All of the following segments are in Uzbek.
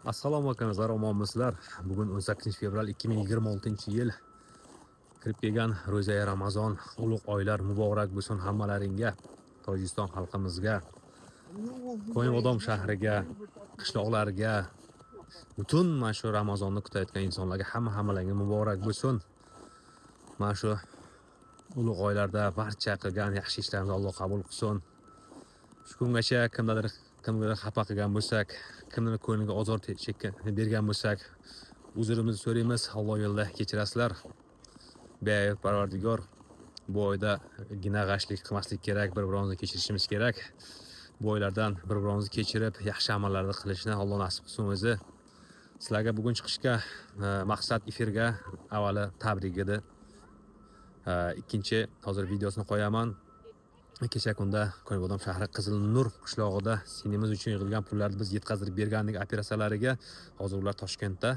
Assalomu alaykum azizlar, omonmisizlar? Bugun 18 fevral 2026 yil. Kirib kelgan ro'zai Ramazon, ulug' oylar muborak bo'lsin hammalaringga, Tojikiston xalqimizga, Ko'nibodom shahriga, qishloqlarga, butun mana shu Ramazonni kutayotgan insonlarga hammalaringga muborak bo'lsin. Mana shu ulug' oylarda barcha qilgan yaxshi ishlarimizni Alloh qabul qilsin. Shu kungacha kimnidir xafa qilgan bo'lsak, kimnidir ko'ngliga ozor chekkan bergan bo'lsak, uzrimizni so'raymiz. Alloh yo'lida kechirasizlar. Beayb Parvardigor, bu oyda gina g'ashlik qilmaslik kerak, bir-birimizni kechirishimiz kerak. Bu oylardan bir-birimizni kechirib, yaxshi amallarni qilishni Alloh nasib qilsin o'zi. Sizlarga bugun chiqishga maqsad efirga avvali tabrik edi. Ikkinchi hozir videosini qo'yaman. Kecha kunda Ko'nibodom shahri Qizil Nur qishlog'ida singlimiz uchun yig'ilgan pullarni biz yetkazib bergandik operatsiyalariga. Hozir ular Toshkentda.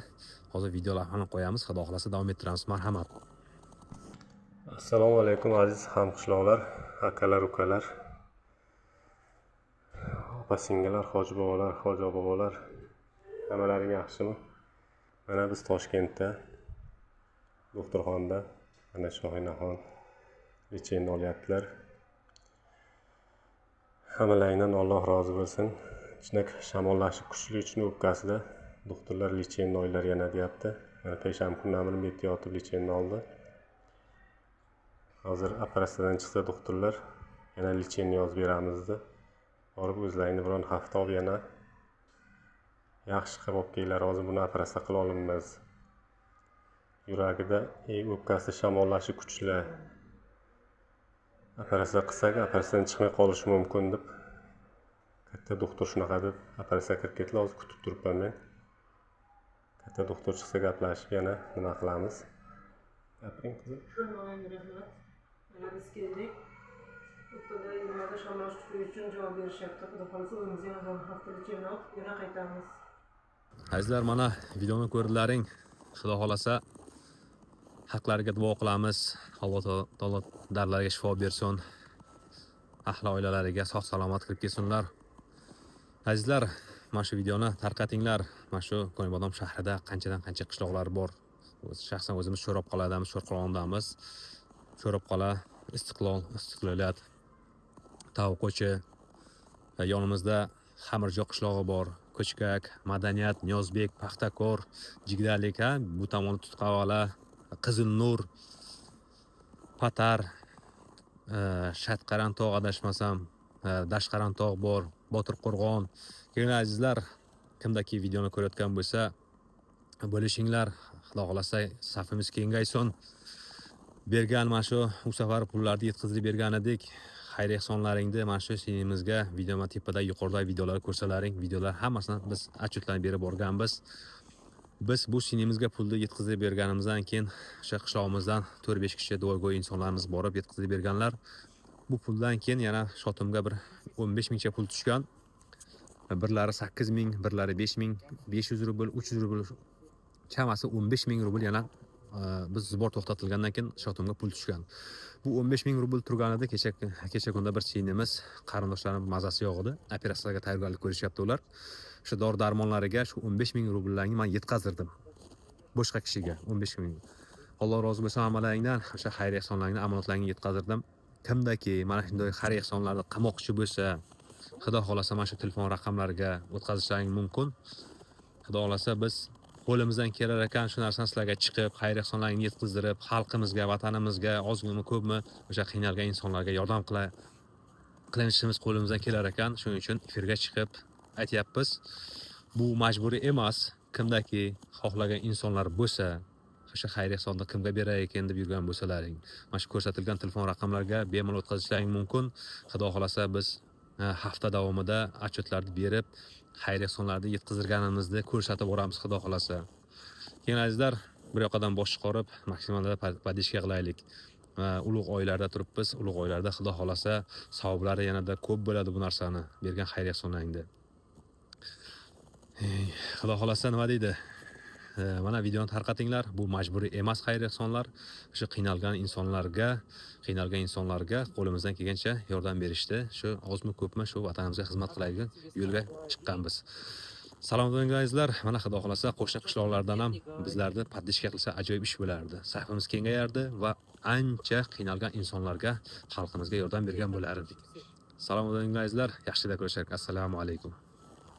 Hozir videolarni qo'yamiz. Xudo xohlasa davom ettiramiz. Marhamat. Assalomu alaykum, aziz hamqishloqlar, akalar, ukalar, opa singillar, hoji bobolar, hoji bobolar, hammalaring yaxshimi? Mana biz Toshkentda doktorxonada, mana Shohinaxon лечение olyaptilar. Hammalaringdan Alloh rozi bo'lsin. Chinak shamollashi kuchli uchun o'pkasida doktorlar лечение oylar yana deyapti. Mana payshanba kuni amirim bu yerda yotib лечение oldi. Hozir operatsiyadan chiqsa, doktorlar yana лечение yozib beramiz dedi. Borib o'zlaringni biron hafta olib, yana yaxshi qilib olib kelinglar. Hozir buni operatsiya qila olmaymiz. Yuragida, o'pkasi shamollashi kuchli. Operatsiya qilsak, operatsiyadan chiqmay qolishi mumkin deb katta doktor shunaqa deb operatsiya kirib ketdilar. Hozir kutib turibman men. Katta doktor chiqsa, gaplashib yana nima qilamiz. Gapiring, qizim. Hammaga rahmat. Mana biz keldik. Doktorlar nimada shamollash kuchli uchun javob berishyapti. Xudo xohlasa, o'zimiz yana bir hafta лечение olib, yana qaytamiz. Azizlar, mana videoni ko'rdilaring. Xudo xohlasa, haqlariga duo qilamiz. Alloh taolo dardlariga shifo bersin. Ahli oilalariga sog' salomat kirib kelsinlar. Azizlar, mana shu videoni tarqatinglar. Mana shu Ko'nibodom shahrida qanchadan qancha qishloqlar bor. Shaxsan o'zimiz Sho'robqal'adamiz, Sho'rqo'rg'ondamiz. Sho'robqal'a, Istiqlol, Istiqloliyat, Tavqo'chi, yonimizda Xamirjoq qishlog'i bor. Ko'chkak, Madaniyat, Niyozbek, Paxtakor, Jigdalik, ha, bu tomoni Tutqavala, Qizil Nur, Patar, Shatqarantog' adashmasam, Dashqarantog' bor, Botirqo'rg'on. Keyin azizlar, kimdaki videoni ko'rayotgan bo'lsa, bo'lishinglar. Xudo xohlasa, safimiz kengaysin. Bergan mana shu u safar pullarni yetkazib bergan edik. Xayr ehsonlaringni mana shu singlimizga video tepada yuqoridagi videolar ko'rsalaring, videolar hammasini biz отчет larni berib borganmiz. Biz bu singlimizga pulni yetkazib berganimizdan keyin o'sha qishlog'imizdan 4-5 kishi duogo'y insonlarimiz borib yetkazib berganlar. Bu puldan keyin yana shotimga bir 15 mingcha pul tushgan. Birlari 8 ming, birlari 5 ming, 500 rubl, 300 rubl, chamasi 15 ming rubl yana biz сбор to'xtatilgandan keyin shotimga pul tushgan. Bu 15 ming rubl turganida kecha kunda bir singlimiz, qarindoshlarim mazasi yo'q edi. Operatsiyaga tayyorgarlik ko'rishyapti ular. O'sha dori darmonlariga shu 15 ming rubllarni men yetkazdirdim. Boshqa kishiga 15 ming. Alloh rozi bo'lsin hammalaringdan, o'sha xayr ehsonlaringni, omonatlaringni yetkazdirdim. Kimdaki mana shunday xayr ehsonlarni qilmoqchi bo'lsa, Xudo xohlasa, mana shu telefon raqamlariga o'tkazishlaring mumkin. Xudo xohlasa, biz qo'limizdan kelar ekan shu narsani sizlarga chiqib, xayr ehsonlarni yetkazdirib, xalqimizga, vatanimizga ozgina ko'pmi o'sha qiynalgan insonlarga yordam qilinishimiz qo'limizdan kelar ekan. Shuning uchun efirga chiqib aytyapmiz. Bu majburiy emas. Kimdaki xohlagan insonlar bo'lsa, o'sha xayr ehsonni kimga berar ekan deb yurgan bo'lsalaring, mana shu ko'rsatilgan telefon raqamlariga bemalol o'tkazishlaring mumkin. Xudo xohlasa, biz hafta davomida отчет larni berib, xayr ehsonlarni yetkazdirganimizni ko'rsatib boramiz, Xudo xohlasa. Keyin azizlar, bir yoqadan bosh chiqarib, maksimal поддержка qilaylik. Ulug' oylarda turibmiz. Ulug' oylarda Xudo xohlasa, savoblari yanada ko'p bo'ladi bu narsani bergan xayr ehsonlaringni. Xudo xohlasa, nima deydi? Mana videoni tarqatinglar. Bu majburiy emas xayr ehsonlar. O'sha qiynalgan insonlarga qo'limizdan kelgancha yordam berishdi. Shu ozmi ko'pmi shu vatanimizga xizmat qilaylik yo'lga chiqqanmiz. Salomat bo'ling, azizlar. Mana, xudo xohlasa, qo'shni qishloqlardan ham bizlarni поддержка qilsa, ajoyib ish bo'lardi. Safimiz kengayardi va ancha qiynalgan insonlarga, xalqimizga yordam bergan bo'lardik. Salomat bo'ling, azizlar. Yaxshida ko'rishaylik. Assalomu alaykum.